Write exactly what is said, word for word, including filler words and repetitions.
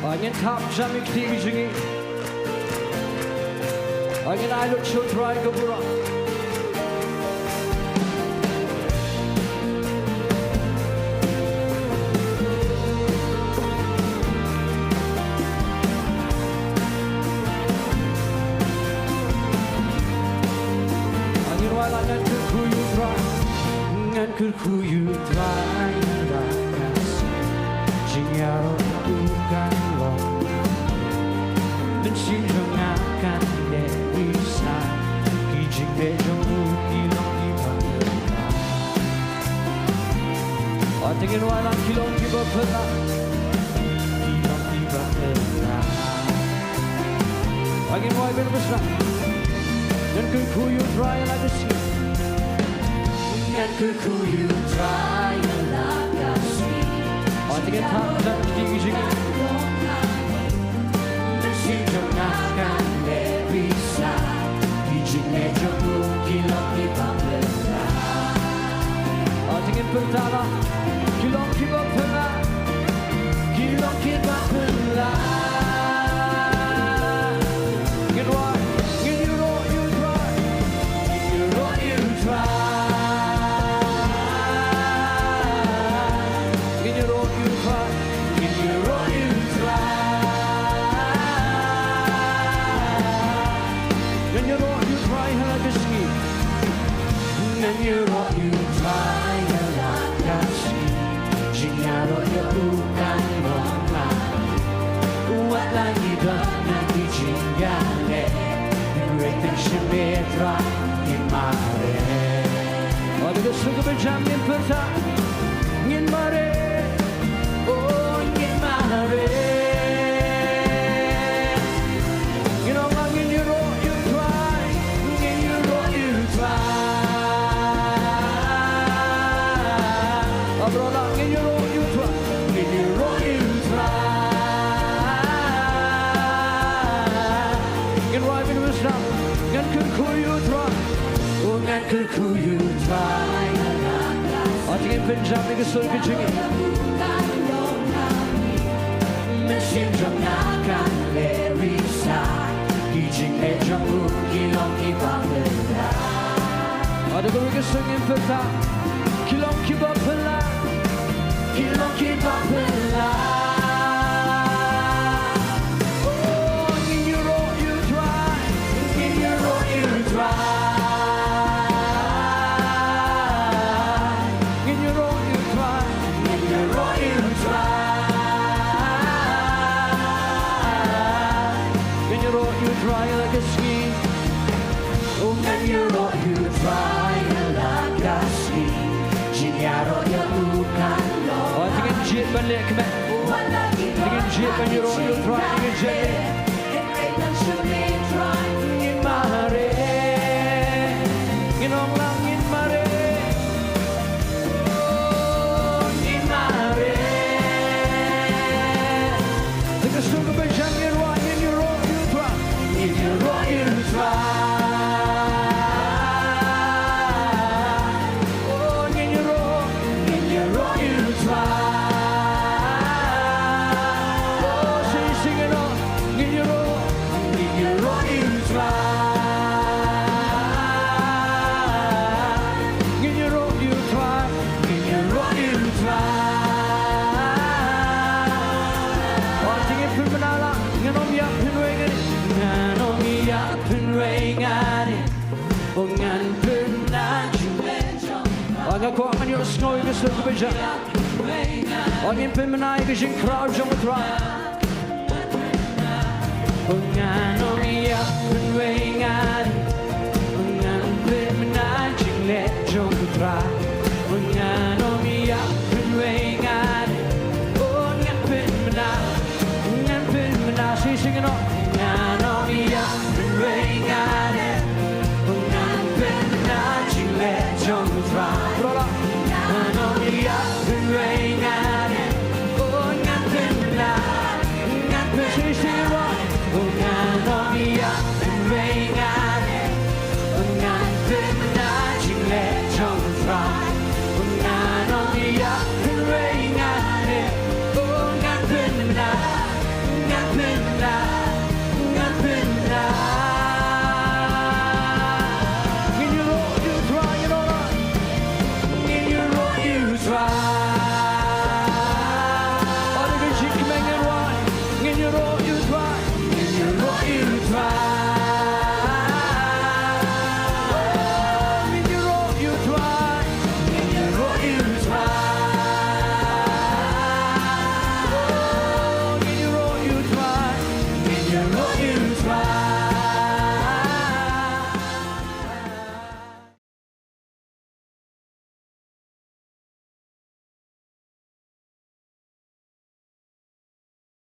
Ngin thap jam ïa kti ki jingim. Ngin ai lut sha U Trai ka burom. Ngin wai la: Ngan kyrkhu ïa U Trai. Ngan kyrkhu ïa U Trai, la ka sngi. Jingïaroh u kan long. Mynsiem jong nga kan leh risai. Ki jingleh jong u ki long kiba phylla. Te ngin wai la: Ki long kiba phylla. Ki long kiba phylla. Ngin wai beit ba sah. Ngan kyrkhu ïa U Trai ïa la ka sngi. Ngan kyrkhu ïa U Trai ïa la ka sngi. Te ngin thap jam ïa kti ki jingim. Mynsiem jong nga kan leh risai. Ki jingleh jong u ki long kiba phylla. Te ngin pyrta la: Ki long kiba phylla. Ki long kiba phylla. Ngin wai. Ngin ïaroh ïa U Trai. Ngin ïaroh ïa U Trai. Ngin ïaroh ïa U Trai. Ngin ïaroh ïa U Trai. Ngan ïaroh ïa U Trai ha la ka sngi. Ngan ïaroh ïa U Trai ha la ka sngi. Jingïaroh ïa u kan long. Wat la ngi don na ki jingïaleh, hynrei tang sha me Trai ngin mareh. Wat la ka sngi kaba jam ngin pyrta: Ngin mareh. Oh, ngin mareh. Ngin ong la: Ngin ïaroh ïa U Trai. Ngin ïaroh ïa U Trai. Baroh la: Ngin ïaroh ïa U Trai. Ngin ïaroh ïa U Trai. Ngin wai beit ba sah. Ngan kyrkhu ïa U Trai. Oh, ngan kyrkhu ïa U Trai. Te ngin pynjam ïa ka sur ka jingim. Mynsiem jong nga kan leh risai. Ki jingleh jong u ki long kiba phylla. Te kawei ka sur ngin pyrta: Ki long kiba phylla. Ki long kiba phylla. Oh, ngin ïaroh ïa U Trai. Ngin ïaroh ïa U Trai. Ngin ïaroh ïa U Trai. Ngin ïaroh ïa U Trai. Ngan ïaroh ïa U Trai ha la ka sngi. Oh, ngan ïaroh ïa U Trai ha la ka sngi. Jingïaroh ïa u kan long. Te ngin jied ban leh kmen. Te ngin jied ban ïaroh ïa U Trai, te ngin jied. Ngin mareh. Ngin ong la: Ngin mareh. Ngin mareh. Te ka sur kaba jam ngin wai: Ngin ïaroh ïa U Trai. Ngin ïaroh ïa U Trai. Oh, ngin ïaroh, ngin ïaroh ïa U Trai. Oh, shisha ngin ong, ngin ïaroh, ngin ïaroh ïa U Trai. Ngin ïaroh ïa U Trai, ngin ïaroh ïa U Trai. Wat la ngi pynbna la, ngan ym ïap hynrei nga dei, ngan ym ïap hynrei nga dei. Oh, ngan pynbna jingleh jong U Trai. Nga kwah ngan ïohsngew ïa ka sur kaba jam. Oh, ngin pynbna ïa ka jingkraw jong U Trai. Oh, ngan ym ïap hynrei nga dei. Oh, ngan pynbna jingleh jong U Trai. Oh, ngan ym ïap hynrei nga dei. Oh, ngan pynbna, ngan pynbna, shisha ngin ong. Ngan ym ïap hynrei nga dei. Oh, ngan pynbna jingleh jong U Trai. Baroh la. Ngan ym ïap hynrei nga dei. Oh, ngan pynbna, ngan pyn-, shisha ngin ong. Oh, ngan ym ïap hynrei nga dei. Oh, ngan pynbna jingleh jong U Trai. Oh, ngan ym ïap